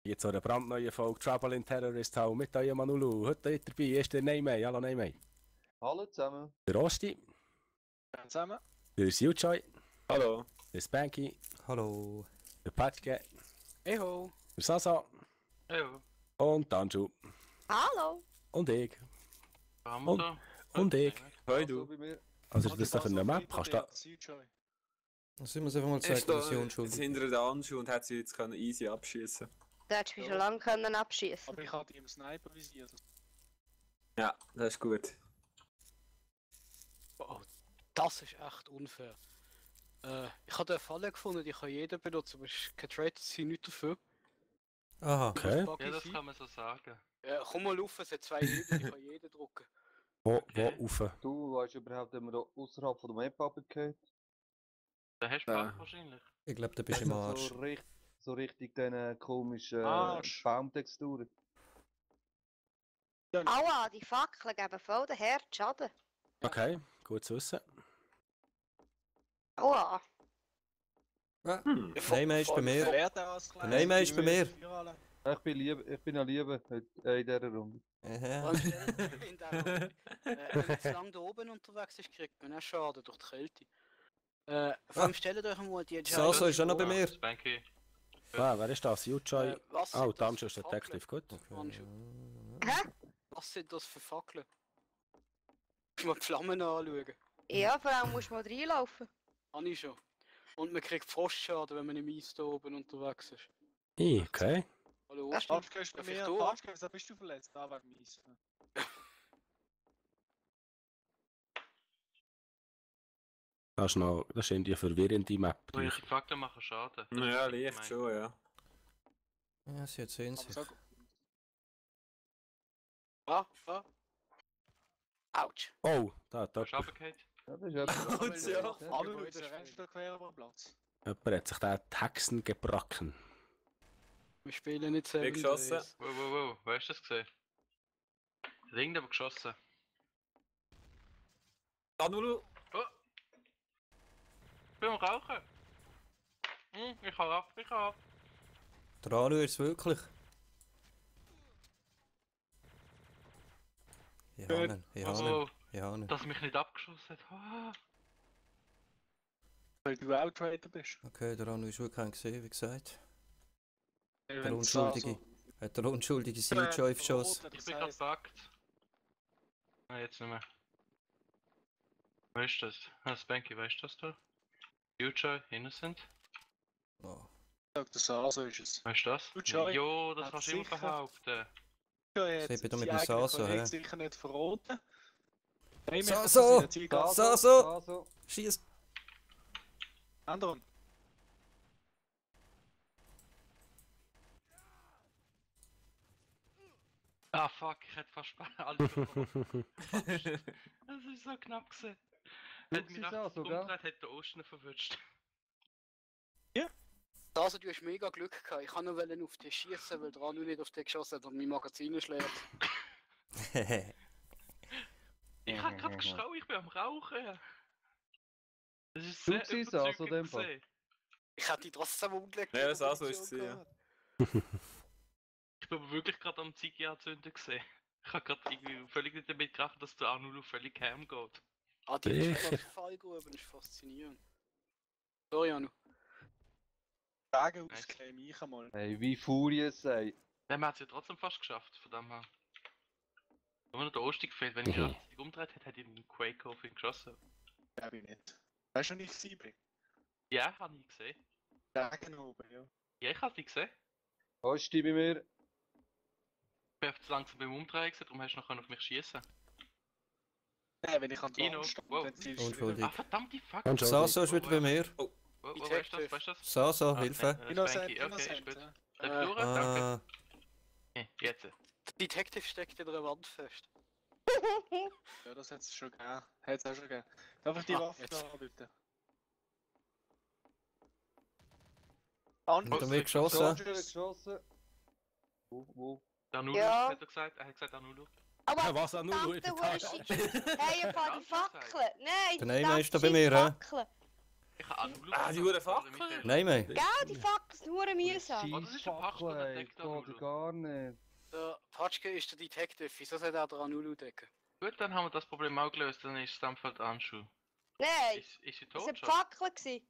Jetzt so eine brandneue Folge Trouble in Terrorist Town mit eurem Manulu. Heute dabei ist der Neymay. Hallo Neymay. Hallo zusammen. Der Rosti. Zusammen. Der Siuchai. Hallo. Der Spanky. Hallo. Der Patke. Eho. Der Sasa. Eho. Und Danju. Hallo. Und ich. Und ich. Hoi Also du. bei mir. Was ist das da für eine Map? Kannst du da... Das sind wir einfach mal Er zeigen, dass sie steht unschuldig hinter der Anschu und hat sie jetzt können easy abschießen. Du hättest mich schon lange können abschießen. Aber ich hatte im Sniper visiert. Ja, das ist gut. Oh, das ist echt unfair. Ich habe eine Falle gefunden, die kann jeder benutzen, aber es ist kein Trade, das sind nicht dafür. Aha. Okay. Ja, das kann man so sagen. Komm mal rauf, es hat zwei Hebel, die kann jeder drucken. Wo Okay. rauf? Du weißt überhaupt, wenn man da außerhalb von der Map runtergeht? Da hast du Ja. Pech wahrscheinlich. Ich glaube, da bist du im Arsch. So richtig diesen komischen Arsch. Baumtexturen. Aua, die Fackeln geben voll den Herd Schaden. Okay, gut zu wissen. Aua. Ah, Hm. Neymar ist bei mir. Der Neymar ist bei mir. Ich bin ja lieber in dieser Runde. Aha. In der Runde. Wenn man zu lange da oben unterwegs ist, kriegt man auch Schaden durch die Kälte. Vor allem stellt euch mal die Entscheidung. Saso ist auch noch bei mir. Spanky. Wer ist das? Siuchai. Was Oh, sind das Danju ist für Detective, gut. Fackeln? Hä? Was sind das für Fackeln? Muss man die Flammen anschauen. Ja, vor allem musst du mal reinlaufen. Habe ich schon. Und man kriegt Frostschaden, wenn man im Eis da oben unterwegs ist. Okay. Hallo, Das Osti? Falsch bei Darf ich mir. durch? Falsch gesagt, bist du verletzt. Da war mies. Das ist irgendwie eine verwirrende Map. Die Fakten machen Schaden. Das Ja, ist leicht gemein. schon, ja. Ja, sie hat 10 Aber sich. sag... Ah. Autsch. Oh, da hat Hast du jemand. runtergefallen? Ja, das ist etwas. Und ja. Alle Leute rennst du quer über den Platz. Jemand hat sich den Hexen gebracken. Wir spielen nicht Wer Seven geschossen? Days. Wow. Wo hast du das gesehen? Der Ring aber geschossen. Danulu. Ich bin am Rauchen. Ich hau ab. Der Anu ist es wirklich. Ich habe ihn. Ich habe ihn. Oh, Ich habe ihn. dass mich nicht abgeschossen hat. Ah. Weil du Outrider bist. Okay, der Anu ist wirklich gesehen, wie gesagt. Der Wenn Unschuldige. Hat der Unschuldige Siuchai verschossen. Ich bin gerade buggt. Ah, jetzt nicht mehr. Wer ist das? Ah, Spanky, weißt du das da? Future, Innocent. Oh. Sagt der Saso ist es. Weißt du das? Future Jo, das hat kannst du immer sicher- behaupten. Sie bin da mit dem Saso, hä? sicher nicht verraten. Nein, Saso! Saso! Saso! Schießt! Anderen. Ah fuck, ich hätte fast alles verloren. Das ist so knapp gewesen. Hätte mich Saso, rechts gell? umgedreht, hätte der Osten verwünscht. Also, du hast mega Glück gehabt. Ich kann nur auf dich schießen, weil der Anu nicht auf dich geschossen hat und mein Magazin ist leer. Ich hab grad geschraubt, ich bin am Rauchen. Das ist Du sehr siehst aus, überzeugend oder im Fall? gewesen. Ich hätte dich trotzdem umgelegt. Ja, wenn das du Saso die ist es, Option ja. gehabt Ich bin aber wirklich gerade am Ziege anzünden gesehen. Ich hab grad irgendwie völlig nicht damit gerechnet, dass der Anu völlig heim geht. Ah, die Fallgruben ist faszinierend. Sorry, Anu. Fragen ausclaim ich einmal. Hey, wie Furious sei. Der hat es ja trotzdem fast geschafft, von dem her. Nur noch der Osten gefehlt, wenn ich Mhm. rechtzeitig umdreht hätte, hätte ich einen Quake auf ihn geschossen. Glaube ich nicht. Weißt du, nicht sie bin? Ja, hab ich gesehen. Fragen oben, ja. Ja, ich hab dich gesehen. Hast du bei mir? Ich bin einfach zu langsam beim Umdrehen gewesen, darum hast du noch auf mich schießen. Nein, wenn ich an die Ino, Wand stand, wow. dann zielst du Unschuldig. Ah, verdammte Fuck! Saso ist wieder bei mir. Wo weißt du das? Weißt du das? Saso, Ah, Hilfe. Spanky, Innocent, okay, ist Innocent. gut. Ja. Darf ich durch? Danke. Ah, Jetzt. Der Detective steckt in der Wand fest. Ja, das hat es schon gegeben. Hat es auch schon gegeben. Darf ich die Ah, Waffe jetzt. da bitte? mit dem Weg geschossen. Geschossen. Wo? Danulu Ja. hat er gesagt. Er hat gesagt Danulu. Aber Was an Nulu? verdammte Hurenscheiße. Hey, ein paar die Fackeln. Nein, Der Neymar ist da verdammte bei mir, hä? Fackeln. Ich habe Anulu Ah, die verstanden, Fackel. Michael. Nein, mehr. Gell, die Fackel sind nur mühsam. Was ist der Pacht, Scheissfackel, der ey, deckt das geht Anulu? ja gar nicht. Der Patschke ist der Detective, wieso soll er den Anulu decken? Gut, dann haben wir das Problem auch gelöst, dann ist es dann halt Anschuh. Nein, Ist sie das tot waren schon? Fackeln. gewesen.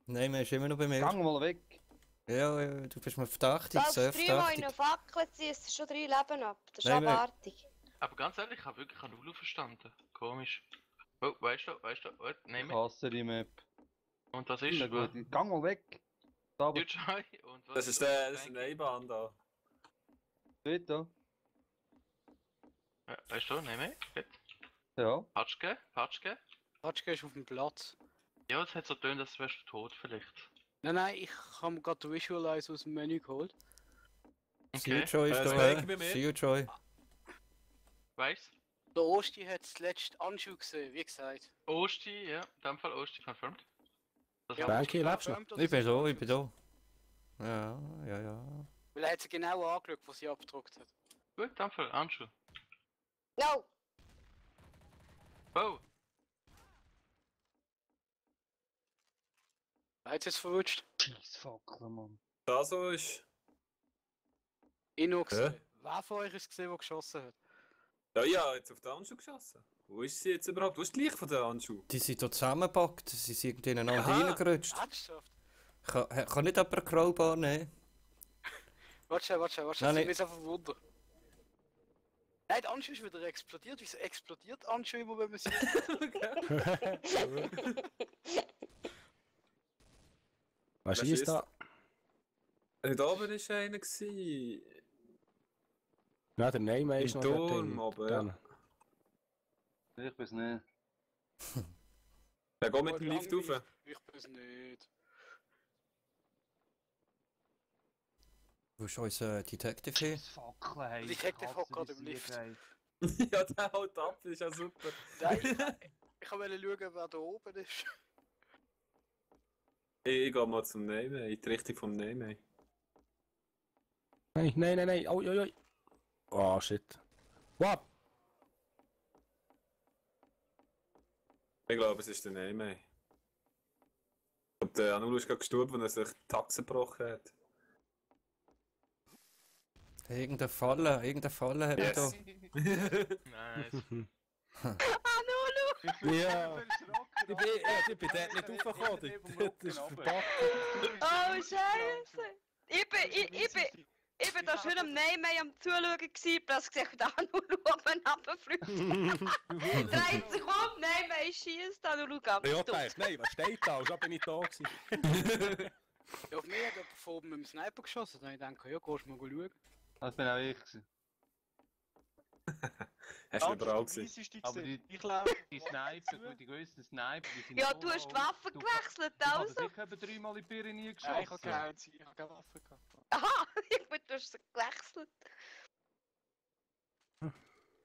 Nein, mehr ist immer noch bei mir. Gang mal weg. Ja, ja, du bist mir verdächtig, Falls sehr du dreimal in verdächtig. eine Fackel ziehst, ist schon 3 Leben ab. Das ist Nein, nein. abartig. Aber ganz ehrlich, ich habe wirklich Anulu verstanden. Komisch. Oh, weißt du, warte, Ich nehmen. hasse die Map. Und das Na ist, gut, gang mal weg. Da, aber Jutschai und was Das ist eine Einbahn da. dort, da. Ja, weißt du, nehmen. Gut. Ja. Patschke. Patschke ist auf dem Platz. Ja, es hat so getönt, als wärst du tot vielleicht. Nein, ich habe mir gerade den Visualize aus dem Menü geholt. See you, Okay. Joy ist Das da. merke ich bei mir. See you, Joy. Weiss? Der Osti hat zuletzt Anschuh gesehen, wie gesagt. Osti, ja, in dem Fall Osti confirmed. Das Ja, war- Banky, lebst du noch? confirmed, oder Ich bin sind da, ich Anschuss? bin da. Ja, ja, ja. Weil er hat sie genau angeschaut, was sie abgedruckt hat. Gut, in dem Fall Anschuh. No! Oh, Wer hat es jetzt verwutscht? Scheissfackel, Mann. Da so ist. Ich noch gesehen. Wer von euch ist gesehen, der geschossen hat? Ja, ja, jetzt auf den Handschuh geschossen. Wo ist sie jetzt überhaupt? Wo ist die Leiche von den Handschuh? Die sind hier zusammengepackt, sie sind irgendwie ineinander Aha. reingerutscht. Ernsthaft? Kann nicht jemand eine Crowbar nehmen? Warte, Nein, ich nein. bin jetzt einfach Wunder. Nein, der Anschuh ist wieder explodiert. Wieso explodiert Anschuh immer, wenn man sie... Was Wer ist schießt? da? Da oben war einer. Gewesen. Ja, der Name ist Im noch dort Turm drin. oben, ja. Dann. Ich weiß nicht. Der geht mit dem Lift rauf. Ich bin's nicht. Wo ist unser Detective hin? Scheissfackel, hey. Die Detective hockt gerade im Lift. Ja, der haut ab, das ist ja super. Nein, ich wollte schauen, wer da oben ist. Ich gehe mal zum Name, in die Richtung vom Name. Nein. Oi, oi, oi. Oh, shit. What? Ich glaube, es ist der Name. Ich glaube, der Anulu ist gerade gestorben, weil er sich die Taxe gebrochen hat. Irgendeine Falle hat er da. nice. Ja. Ich bin dort nicht raufgekommen. Das ist verpackt. Oh, Scheiße! Ich bin da schon am Neymar am Zuschauen gewesen, plötzlich gesehen, wie der Anulu oben runterfliegt. Dreht sich um, Neymar schießt, Anulu Ja, ganz dumm. gedacht, nein, was steht da? Und schon bin ich da gewesen. Ja, auf mich hat jemand von oben mit dem Sniper geschossen. Dann habe ich gedacht, ja, gehst du mal schauen. Das bin auch ich gewesen. Hast du überall gesehen? Aber die Sniper, die grössten Sniper, die sind Ja, so du hast die alt. Waffen Du- gewechselt, Ich habe also. sicher etwa 3-mal in die Birne nie Ja, ich habe geschossen. keine Waffe gehabt. Aha, du hast sie gewechselt.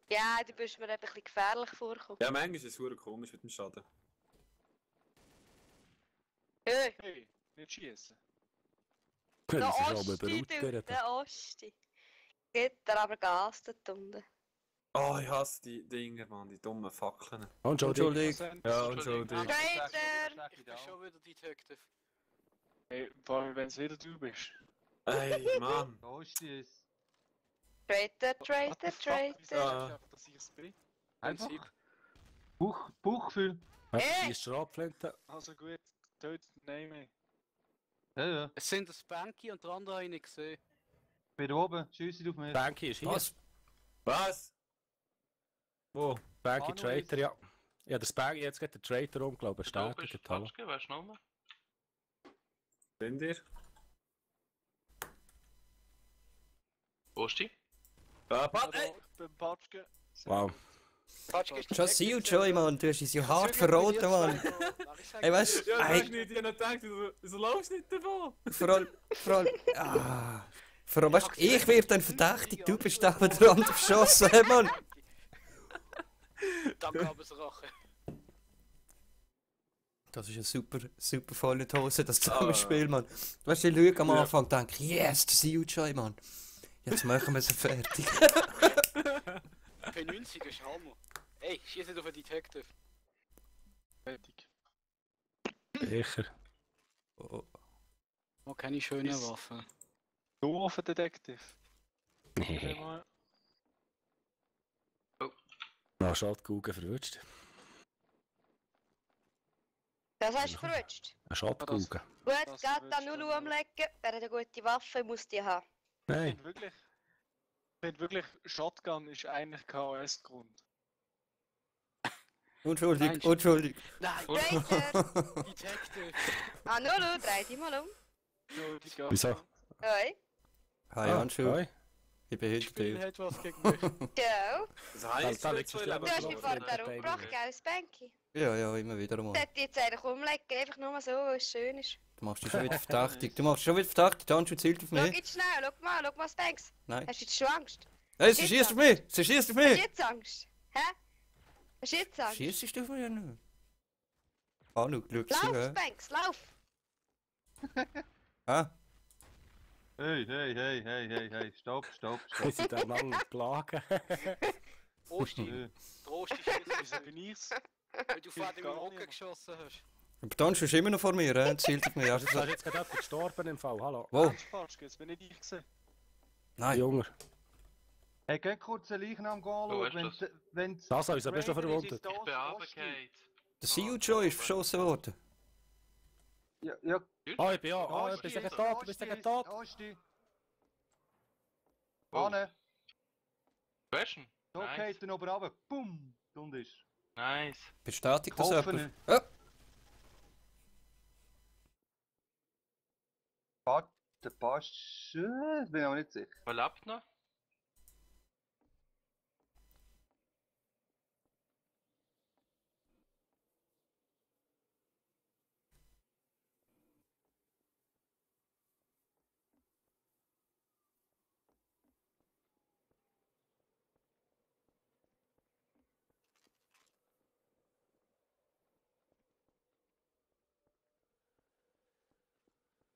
Ja, du bist mir eben ein bisschen gefährlich vorgekommen. Ja, manchmal ist es super komisch mit dem Schaden. Hey, Hey, nicht schießen. der Das ist aber Osti, du, berutert. der Osti. Gibt er aber Gas dort unten. Oh, ich hasse die Dinger, Mann, die dummen Fackeln. Entschuldigung. Entschuldigung. Ja, Entschuldigung. Traitor! Ich bin schon wieder Detective. Hey, vor allem wenn es wieder du bist. Ey, Mann. Da ist die es. Traitor, What the Traitor, fuck? Wieso Traitor. sagst du einfach, dass ich es bin? Einfach. Bauchgefühl. Die ist Schrapflinte. Also gut, tötet Name. Ja. Es sind der Spanky und der andere habe ich nicht gesehen. Bin da oben, schiessen auf mich. Banky ist hier. Was? Was? Wo? Banky Manu Traitor, ja. Ja, der Banky, jetzt geht der Traitor um, glaube ich, Da oben ist bestätigt. Hallo. Patschke, weißt du noch? Sind ihr? Osti? Ah, Pat, ey! Beim Patschke. Wow. Patschke ist Schon see you, Joy, Mann. Du hast uns ja hart Zügel verraten, Mann. Ey, weißt du, Ja, ey, sag nicht, ich hab noch gedacht, wieso laufst du nicht davon? vor allem, weißt du, ich werde dann verdächtig, du bist da mit der anderen verschossen, hey, Mann. Dann gab es Rache. Das ist eine super volle Hose, das Zusammenspiel, Mann. Weißt du, ich schaue am Anfang und denke, yes, der see you, Joy, Mann. Jetzt machen wir sie fertig. P90 ist Hammer. Ey, schieß nicht auf einen Detective. Fertig. Sicher. Oh, Oh, keine schönen Ist- Waffen. Du auf den Detective. Nee. Mal. Na, Schattkugel verwünscht. Das hast du verrutscht. Eine Schattkugel. Gut, Das geht da verrutscht nur dann, umlegen. Wer eine gute Waffe muss die haben. Ich Nein. finde wirklich, Shotgun ist eigentlich KOS-Grund. Unschuldig, Meinst du? unschuldig. Nein, Traitor! Detective! Ah, Nulu, dreh dich mal um. Entschuldigung. Wieso? Hoi. Hi, Handschuhe. Hi. Ich bin hinter Spiel dir. hat was gegen mich. Ciao. Das heisst, Da du liegst du zwei still. Leben Du hast mich Schlafen, vorher Baby. umgebracht, gell, Spanky? Ja, immer wieder Ich mal. sollte die jetzt eigentlich umlegen, einfach nur so, weil es schön ist. Du machst dich schon wieder verdächtig. Du machst dich schon wieder verdächtig. Die Handschuhe zielt auf Schau mich. jetzt schnell, schau mal, Spanks. Nein. Hast du jetzt schon Angst? Hey, sie schießt auf mich! Sie schießt auf Hast du mich! jetzt Angst? Hä? Hast du jetzt Angst? Schießt du auf mich nicht? Ah, schau zu, Lauf, hä? Spanks, lauf! Ah, Hey, stopp. Wir sind aneinander gelagen. Osti, der Osti schießt, Wieso bin ich's? weil du vorhin in den gar Rücken nicht. geschossen hast. aber die Handschuhe ist immer noch vor mir, hä? Zielt auf mich. Hast du Da ist gesagt? jetzt gerade jemand gestorben im Fall. Hallo. Wo? Ganz falsch, jetzt bin nicht ich gesehen. Nein. Junger. Hey, geh kurz den Leichnam Wo anschauen, ist das? wenn Das also, bist du Raider verwundet? ist, ist Ich bin das runtergefallen. Der Sea-Joy ist verschossen worden. Ja, Oh, ich bin ja. Oh, Osti, du bist ja tot, du bist ja tot. Osti. Oh. Anne, Question? so Nice. geht er oben runter. Bumm, und ist. Nice. Bestätigt das Kaufen. jemand? Ja. Der passt. Bin aber nicht sicher. Wer lebt noch?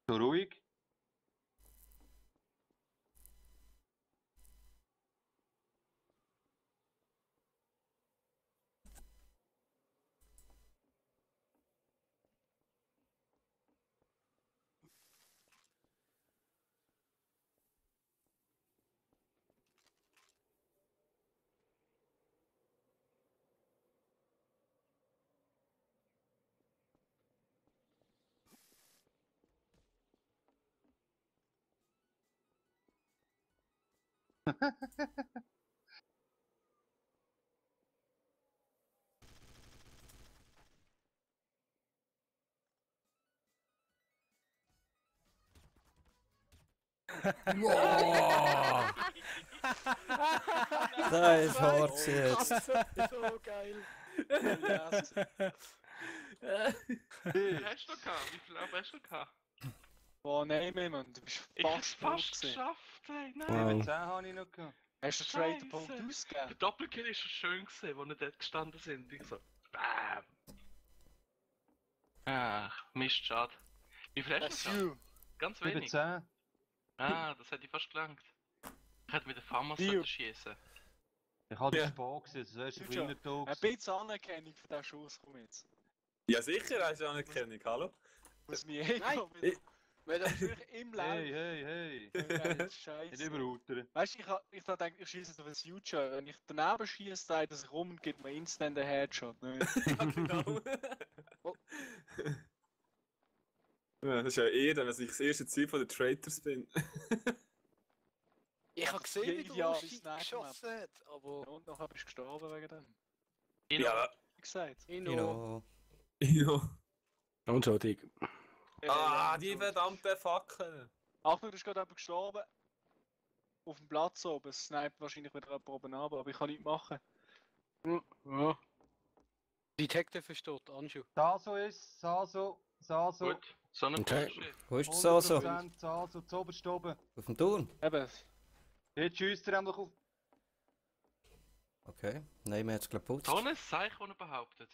So ruhig. Wow. Das ist hart jetzt. So geil. Yes. Wie hast du gehabt? Wie viel hast du gehabt? Boah, nein, Mann, du bist Ich hab's fast tot fast gewesen. geschafft, ey. Nein. Wow. 10 habe ich noch gehabt. Hast du den Traitor Scheisse. Punkt Der ausgegeben? Doppelkill ist schon schön gewesen, wo wir dort gestanden sind. Ich so, BAM! Ach, Mist, schade. Wie viel hast That's du gehabt? you. Ganz Über wenig. 10. Ah, das hätte ich fast gelangt. Ich hätte mit der Famas Bio. schießen. Ich habe Ja. das Spaß gesehen, das ist ein Schon. kleiner Tag. Ein bisschen Anerkennung für diesen Schuss, komm jetzt. Ja, sicher hast du Anerkennung, hallo? Muss mich eh Nein. kommen. Ich- Weil das ist wirklich im Lauf. Hey. Nicht Scheiße. überroutern. Weißt du, ich denke, ich schieße auf ein Future. Wenn ich daneben schieße, dreht er sich rum und gibt mir instant einen Headshot. Ne? Ja, genau. Ja, das ist ja eh dann, dass ich das erste Ziel von den Traitors bin. Ich habe gesehen, wie du Ja, Osti Sniper geschossen hast, aber... Und nachher bist du gestorben wegen dem. Ja, Wie gesagt. Inno. Genau. ja. Entschuldigung. Ah, die verdammte Fackel. Achtung, du bist gerade jemand gestorben. Auf dem Platz oben. Es sniped wahrscheinlich wieder jemand oben ab, aber ich kann nichts machen. Ja. Detective ist tot, Anschu. Saso ist, Saso. Gut, so ein Okay. Bullshit. Wo ist das also? 100% Saso, zuoberst oben. Auf dem Turm? Eben. Jetzt schießt er einfach auf. Okay. Nein, wir haben es geputzt. So ein Zeichen, das er behauptet.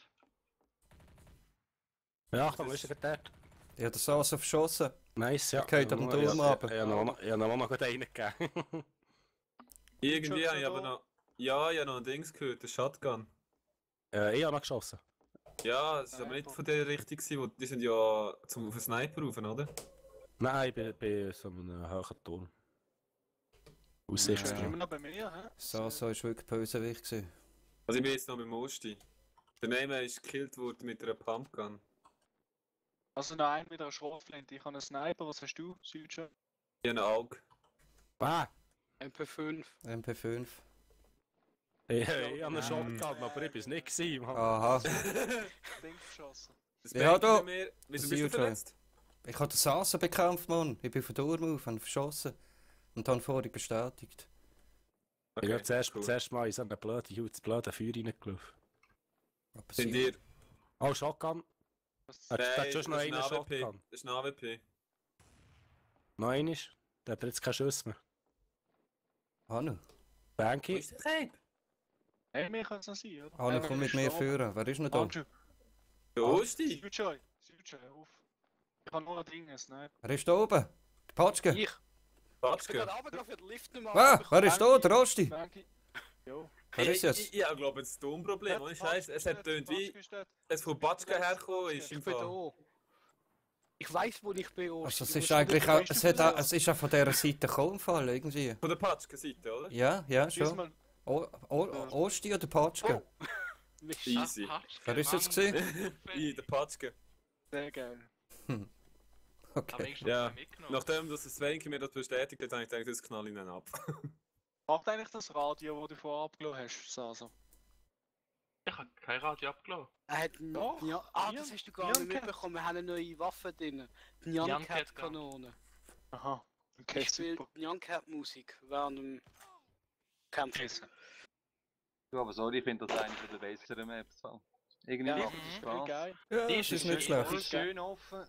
Ja, Achtung, wo ist er dort? Ich habe das alles verschossen. Nice, ja. Geht am Turm runter. Ich habe noch gut einen gegeben. Irgendwie Schon habe ich so aber da? noch. Ja, ich habe noch ein Dings gehört, ein Shotgun. Ich habe noch geschossen. Ja, es ist aber nicht von der Richtung gewesen, wo die sind ja zum auf den Sniper rauf, oder? Nein, ich bin bei so einem hohen Turm. Bist Aussicht. du immer noch bei mir, hä? So ist wirklich Bösewicht gewesen. Also ich bin jetzt noch beim Osti. Der Name ist gekillt worden mit einer Pumpgun. Also noch einen mit einer Schrotflinte. Ich habe einen Sniper, was hast du, Südschau? Ich habe ein Auge. Ah! MP5. MP5. Ich habe einen Shotgun, aber ich bin es nicht gewesen, Mann. Aha. Ding geschossen. Das Ja, Banky da. bei mir. Wieso bist du Südschau. verletzt? Ich habe den Sasa bekämpft, Mann. Ich bin von Turm auf und verschossen. Und dann vorher bestätigt. Ich habe cool. zuerst mal in so eine blöde Feuer reingelaufen. Aber Sind sie- ihr? Oh, Shotgun. Was- Hat Nein, schon noch das ist ein einen AWP. Shotgun? Das ist ein AWP. Noch einer? Der hat jetzt keinen Schuss mehr. Hannu, Banky. der Cape? Hey, mir kann es noch sein, oder? Hannu, komm mit mir führen. Wer ist noch da? Anju, Der Osti? Südschau, hör auf. Ich habe nur ein Ding, ein Sniper. Wer ist da oben? Der Patschke? Ich. Ich bin Patschke. gerade runtergelaufen für den Lift nicht mehr. Wer ist da? Der Rosti? Banky. Jo. Wer ist jetzt? Ich glaube, das Tonproblem. Ohne Scheiß, es hat tönt wie es von Patschke hergekommen ist. Im Ich bin Fall. da. Ich weiß, wo ich bin. Also es ist eigentlich auch, es ist auch von dieser Seite gekommen, im Fall, irgendwie. Von der Patschke-Seite, oder? Ja, ja, schon. Diesmal Osti oder Patschke? Easy. Wer ist jetzt gewesen? Der Patschke. sehr geil. Okay. Ja. Nachdem dass das Svenke mir das bestätigt hat, habe ich gedacht, das knall ich ihn ab. Macht eigentlich das Radio, das du vorher abgelassen hast, Sasa? Ich habe kein Radio abgelassen. Er hat Doch, ja, das hast du gar nicht Nyan-Cat. mitbekommen. Wir haben eine neue Waffe drin. Die Nyan-Cat, Nyan-Cat-Kanone. Aha. Okay, Ich spiele super. Nyan-Cat-Musik während dem Kämpfen. Ja, aber sorry, ich finde das eine der besseren Maps. So. Irgendwie Ja, macht es voll Spaß. geil. Ja, Die das ist ist nicht schön. schlecht. Ist schön offen.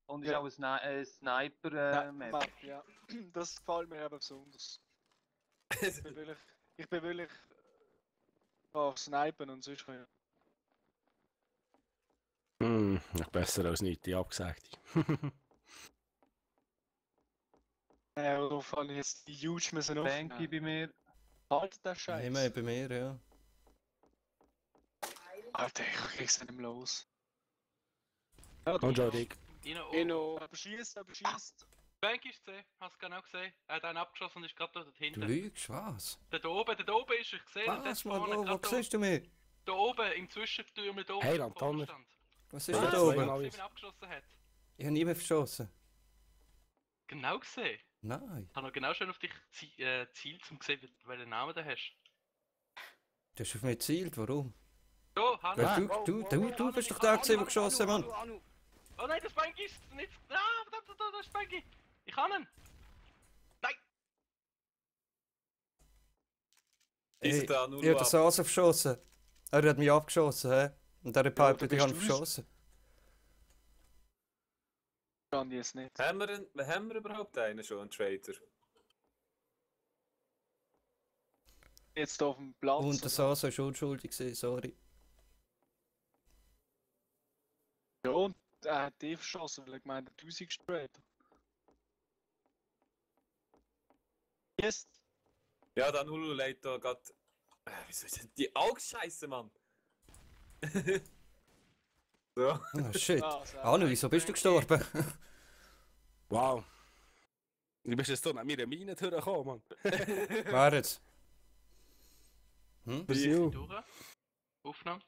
Und ist Ja. auch ein Sniper Ja, Map. Map, ja. Das gefällt mir eben besonders. Ich bin wirklich auf Snipen und sonst kann ich. Besser als nichts, ich abgesagt. Darauf habe ich jetzt die Huge müssen Banky aufnehmen. bei mir. Halt den Scheiß. Immer bei mir, ja. Alter, ich krieg's nicht mehr los. Ja, Und schon Dick. Inno. aber schießt, aber schießt. Bank ist gesehen, hast du genau gesehen. Er hat einen abgeschossen und ist gerade dort Du hinten. lügst, was? Da oben ist er gesehen. und Was, dort Mann, vorne, wo gerade siehst du mich? Da oben im Zwischentürm da oben. Hey, wo Antoner. stand. Was ist Was? denn da Zwei oben? Mal. Wie er ihn abgeschossen hat. Ich habe nie mehr verschossen. Genau gesehen. Nein. Ich habe noch genau schon auf dich Ziel zum sehen, welchen Namen du hast. Du hast auf mich gezielt, warum? So, Hanno. Weil du bist doch der gewesen, der geschossen hat, Mann. Oh nein, das Banky ist nicht. Ah, da ist Banky. Ich kann ihn. Ist da nur Ich habe den Sasa verschossen. Er hat mich abgeschossen, hä? Und er hat behauptet, ich bist habe ihn du verschossen. Kann ich es nicht. Haben wir überhaupt einen schon, einen Traitor? Jetzt hier auf dem Platz. Und der Sasa war unschuldig gewesen, sorry. Ja, und er hat die verschossen, weil er gemeint hat, 1000 gesprayt. Yes. Ja, dann Hulu leitet da grad. Wieso ist denn die Augenscheiße, Mann? So. Oh shit. Also, Hannu, wieso bist du gestorben? Wow. Du bist jetzt hier nach meiner Mine durchgekommen, Mann. Wer jetzt? Hm? Brasil. Durch. Aufnahme.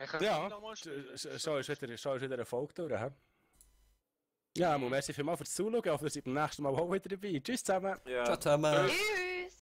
Ich kann Ja, noch mal spielen. schon ist wieder ein Folge durch, hä? Ja, merci vielmals fürs Zuschauen, hoffentlich seid ihr beim nächsten Mal auch wieder dabei. Tschüss zusammen. Ja. Ciao zusammen. Tschüss.